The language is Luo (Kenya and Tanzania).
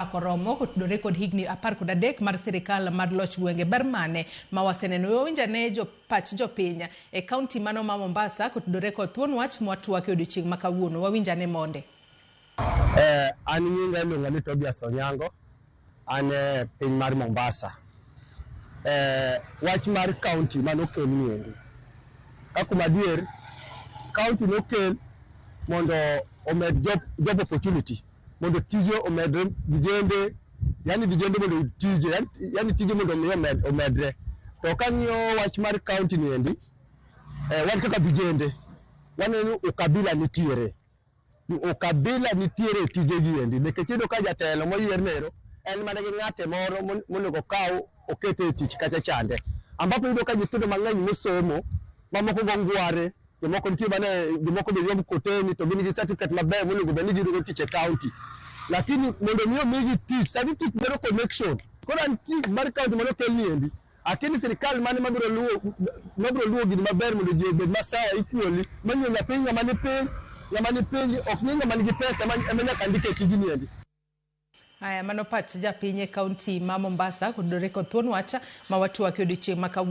Oromo kotudore kod higni 13 mar sirikal mar loch gwenge, ber mane ma waseneno? We wawinj ane jo pach jopiny e kaunti mano ma Mombasa kotudore kod thuon wach mwatwak e odiochieng' ma kawuono. Wawinj ane monde. An nyinga iluonga ni Tobias Onyango, an e piny mar Mombasa. Wach mar county manokel ni endi, ka kuom adier, county nokel mondo omed job opportunity, mondo tije omedre, vijende, yani vijende mondo oyud tije, yani tije mondo mi omedre. To kang'iyo wach mar county ni endi, wan kaka vijende, waneno ni ukabila nitiere. Ni ukabila nitiere e tije gi endi, nikech iyudo ka jatelo moyier nero en mana gi ng'ate moro monego okaw okete e tich kacha chande. Ambapo iyudo ka nyithindo mang'eny mosomo, mamoko go ngware, jomoko nitie mane, jomoko be yomb koteni to gin gi certificate maber monego bed ni giyudo tich e county. Lakini mondo mi omigi tich, sani tich dwaro connection. Koro an tich mar county manokel ni endi, akia ni sirikal mane mabiro luwo gini maber mondo ji obed masawa equally, mang'iyo nyathi ng'ama ni piny ok ng'i ng'ama nigi pesa ema nyaka ndike e tijni endi. Aya, mano pach japiny e kaunti ma Mombasa kotudore kod thuon wach ma watwak e odiochieng' ma kawuono.